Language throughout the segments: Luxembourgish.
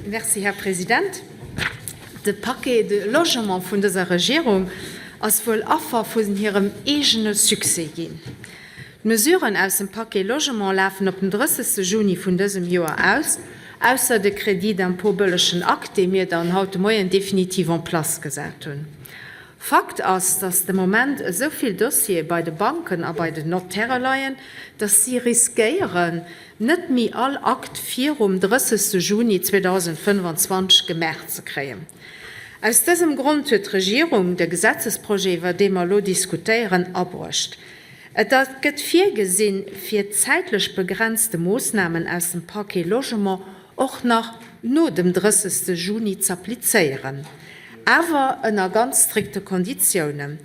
Merci, Här President. De Paquet de logement vun dëser Regierung ass wuel Affer vun hirem eegene Succès ginn. D'Mesuren aus dem Paquet logement lafen op den 30. Juni vun dësem Joer aus, ausser de Crédit d'impôt bëllegen Akt, dee mir dann haut de Moien definitiv en place gesat hunn. Fakt ass, dass de Moment esou vill Dossiere bei de Banken a bei den Notaire leien, dass si riskéieren, net méi all Akt virum 30. Juni 2025 gemaach ze kréien. Aus dësem Grond huet d'Regierung de Gesetzesprojet, iwwer dee mer elo diskutéieren, abruecht. Et gëtt virgesinn, fir zäitlech begrenzte Moossnamen aus dem Paquet Logement och nach no dem 30. Juni z'applizéieren, awer ënner ganz strikte Konditiounen.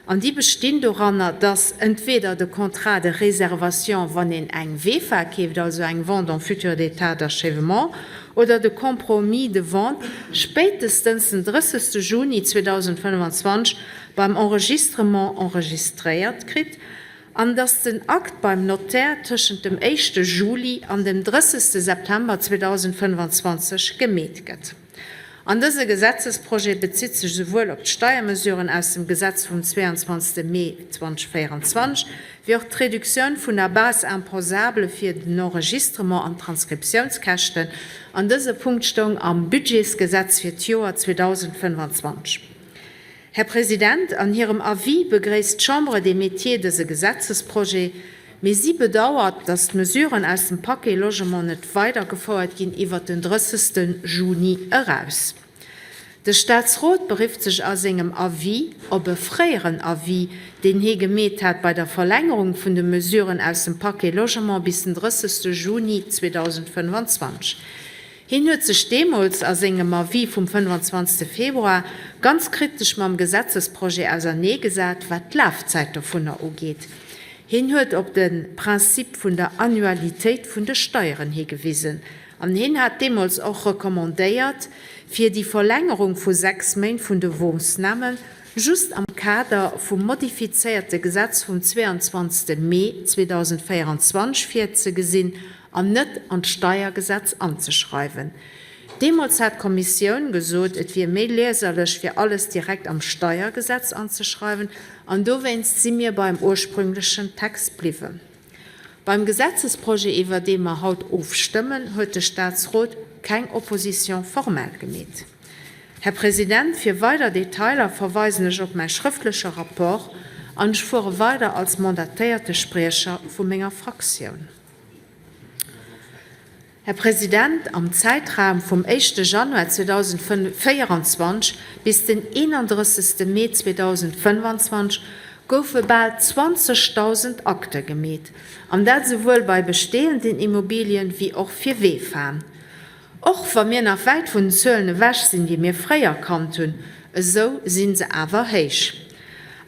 An déi bestinn doranner, dass entweder de Contrat de réservation, wann een eng VEFA keeft, also eng Vente en futur état d'achèvement, oder de Compromis de vente spéitestens den 30. Juni 2025 beim Enregistrement enregistréiert kritt an dass den Akt beim Notaire tëschent dem éischte Juli an dem 30. September 2025 gemeet gëtt. An dëse Gesetzesprojet bezitt sech esouwuel op d'Steiermesuren aus dem Gesetz vum 22. Mee 2024, wéi och d'Reduktioun vun der Base imposable fir den Enregistrement an d'Transkriptiounskäschten. An dëse Punkt stoung am Budgetsgesetz fir d'Joer 2025. Här President, an hirem Avis begréisst d'Chambre des Métiers dëse Gesetzesprojet, mee si bedauert, datt d'Mesuren aus dem Paquet Logement net weidergefouert ginn iwwert den 30. Juni eraus. De Statsrot berifft sech a sengem Avis op e fréieren Avis, deen hie gemeet hat bei der Verlängerung vun de Mesuren aus dem Paquet Logement bis den 30. Juni 2025. Hien huet sech deemools a sengem Avis vum 25. Februar ganz kritesch mam Gesetzesprojet auserneegesat, wat d'Lafzäit dovunner ugeet. Hien huet op de Principe vun der Annualitéit vun de Steieren higewisen an hien hat deemools och recommandéiert, fir déi Verlängerung vu 6 Méint vun de Moossname just am Kader vum modifizéierte Gesetz vum 22. Mee 2024 virzegesinn an net an d'Steiergesetz anzeschreiwen. Deemools hat d'Kommissioun gesot, et wier méi leserlech, fir alles direkt am Steiergesetz anzeschreiwen, an dowéinst si mir beim ursprünglechen Text bliwwen. Beim Gesetzesprojet, iwwer dee mer haut ofstëmmen, huet de Statsrot keng Opposition formelle gemeet. Här President, fir weider Detailer verweisen ech op mäi schrëftleche Rapport an ech fuere weider als mandatéierte Spriecher vu menger Fraktioun. Här President, am Zäitraum vum éischte Januar 2024 bis den 31. Mee 2025 goufe bal 20.000 Akte gemeet, an dat esouwuel bei bestehenden Immobilien wéi och fir Weefaen. Och wa mir nach wäit vun den Zuelen ewech sinn, déi mir fréier kannt hunn, esou si se awer héich.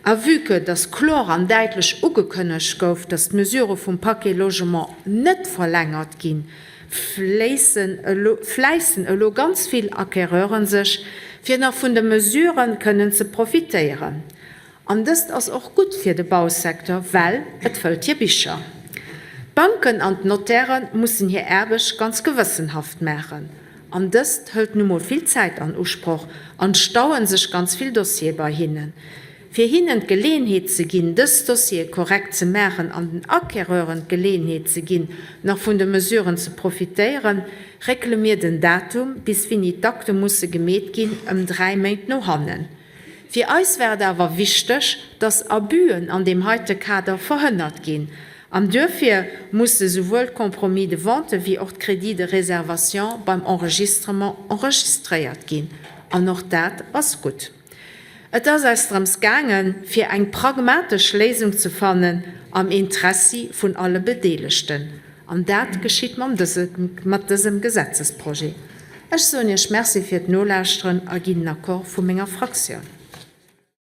A vue que dass kloer an däitlech ugekënnegt gouf, dass d'Mesurë vum Paquet Logement net verlängert ginn, fléissen elo fläissen elo ganz vill Acquéreuren sech, fir nach vun de Mesurë kënnen ze profitéieren. An dëst ass och gutt fir de Bausecteur, well et fëllt hir Bicher. D'Banken an d'Notaire mussen hir Aarbecht ganz gewëssenhaft maachen. An dëst hëlt nu mol vill Zäit an Usproch an stauen sech ganz vill Dossiere bei hinnen. Fir hinnen d'Geleeënheet ze ginn, dës Dossiere korrekt ze maachen an den Acquéreuren d'Geleeënheet ze ginn, nach vun de Mesuren ze profitéieren, réckele mir den Datum, bis wéini d'Akte musse gemeet ginn, ëm 3 Méint no hannen. Fir eis war et awer wichteg, dass Abüen an deem heite Kader verhënnert ginn. An duerfir musse souwuel d'Compromis de vente wéi och d'Crédits de réservation beim Enregistrement enregistréiert ginn. An och dat ass gutt. Et ass eis drëms gaangen, fir eng pragmatesch Léisung ze fannen am Interessi vun alle Bedeelegten. An dat geschitt mam mat dësem Gesetzesprojet. Ech soen Iech Merci fir d'Nolauschteren a ginn den Accord vu menger Fraktioun.